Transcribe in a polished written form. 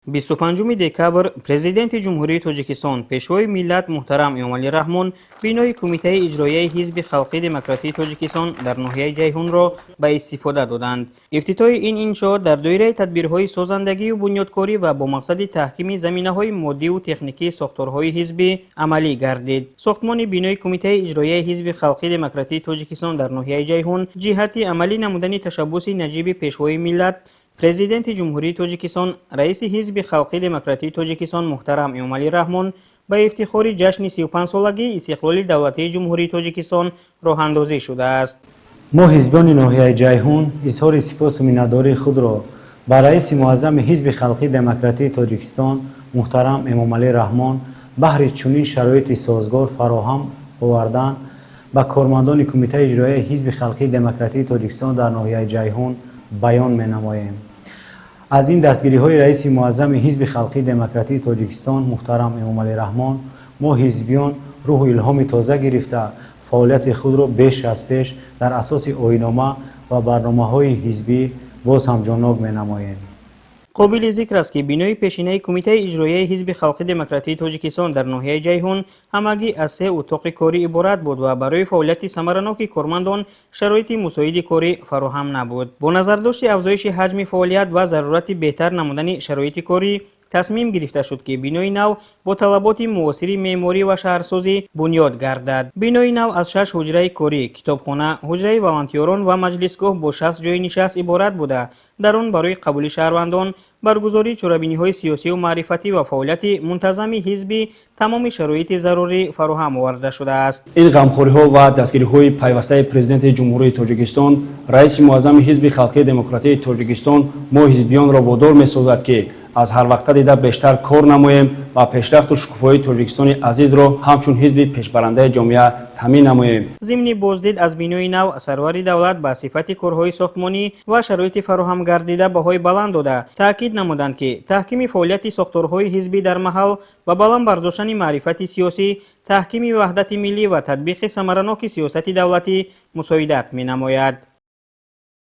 25 декабр Президенти Ҷумҳурии Тоҷикистон, Пешвои миллат муҳтарам Эмомалӣ Раҳмон бинои Кумитаи иҷроияи Ҳизби халқии демократии Тоҷикистон дар ноҳияи Ҷайҳунро ба истифода доданд. Ифтитоҳи ин иншоот дар доираи тадбирҳои созандагию бунёдкорӣ ва бо мақсади таҳкими заминаҳои моддиву техникии сохторҳои ҳизбӣ амалӣ гардид. Сохтмони бинои Кумитаи иҷроияи Ҳизби халқии демократии Тоҷикистон дар ноҳияи Ҷайҳун ҷиҳати амалӣ намудани ташаббуси наҷиби Пешвои миллат, Президенти Ҷумҳурии Тоҷикистон, раиси Ҳизби халқии демократии Тоҷикистон муҳтарам Эмомалӣ Раҳмон ба ифтихори ҷашни 35-солагии истиқлоли давлатии Ҷумҳурии Тоҷикистон роҳандозӣ шудааст. Мо, ҳизбиёни ноҳияи Ҷайҳун, изҳори сипосу миннатдории худро ба раиси муаззами Ҳизби халқии демократии Тоҷикистон муҳтарам Эмомалӣ Раҳмон баҳри чунин шароити созгор фароҳам овардан ба кормандони Кумитаи иҷроияи Ҳизби халқии демократии Тоҷикистон дар ноҳияи Ҷайҳун баён менамоем. Аз ин дастгириҳои раиси муаззами Ҳизби халқии демократии Тоҷикистон муҳтарам Эмомалӣ Раҳмон мо, ҳизбиён, рӯҳу илҳоми тоза гирифта, фаъолияти худро беш аз пеш дар асоси оинома ва барномаҳои ҳизбӣ боз ҳам ҷоннок менамоем. Қобили зикр аст, ки бинои пешинаи Кумитаи иҷроияи Ҳизби халқи демократии Тоҷикистон дар ноҳияи Ҷайҳун ҳамагӣ аз се утоқи корӣ иборат буд ва барои фаъолияти самараноки кормандон шароити мусоиди корӣ фароҳам набуд. Бо назардошти афзоиши ҳаҷми фаъолият ва зарурати беҳтар намудани шароити корӣ, тасмим гирифта шуд, ки бинои нав бо талаботи муосири меъморӣ ва шаҳрсозӣ бунёд гардад. Бинои нав аз шаш ҳуҷраи корӣ, китобхона, ҳуҷраи волонтёрон ва маҷлисгоҳ бо 60 ҷойи нишаст иборат буда, дар он барои қабули шаҳрвандон, баргузории чорабиниҳои сиёсию маърифатӣ ва фаъолияти мунтазами ҳизбӣ тамоми шароити зарурӣ фароҳам оварда шудааст. Ин ғамхориҳо ва дастгириҳои пайвастаи Президенти Ҷумҳурии Тоҷикистон, раиси муаззами Ҳизби халқии демократии Тоҷикистон мо, ҳизбиёнро, водор месозад, ки аз ҳарвақта дида бештар кор намоем ва пешрафту шукуфоии Тоҷикистони азизро ҳамчун ҳизби пешбарандаи ҷомеа таъмин намоем. Зимни боздид аз бинои нав сарвари давлат ба сифати корҳои сохтмонӣ ва шароити фароҳам гардида баҳои баланд дода, таъкид намуданд, ки таҳкими фаъолияти сохторҳои ҳизбӣ дар маҳал ба баланд бардоштани маърифати сиёсӣ, таҳкими ваҳдати миллӣ ва татбиқи самараноки сиёсати давлатӣ мусоидат менамояд.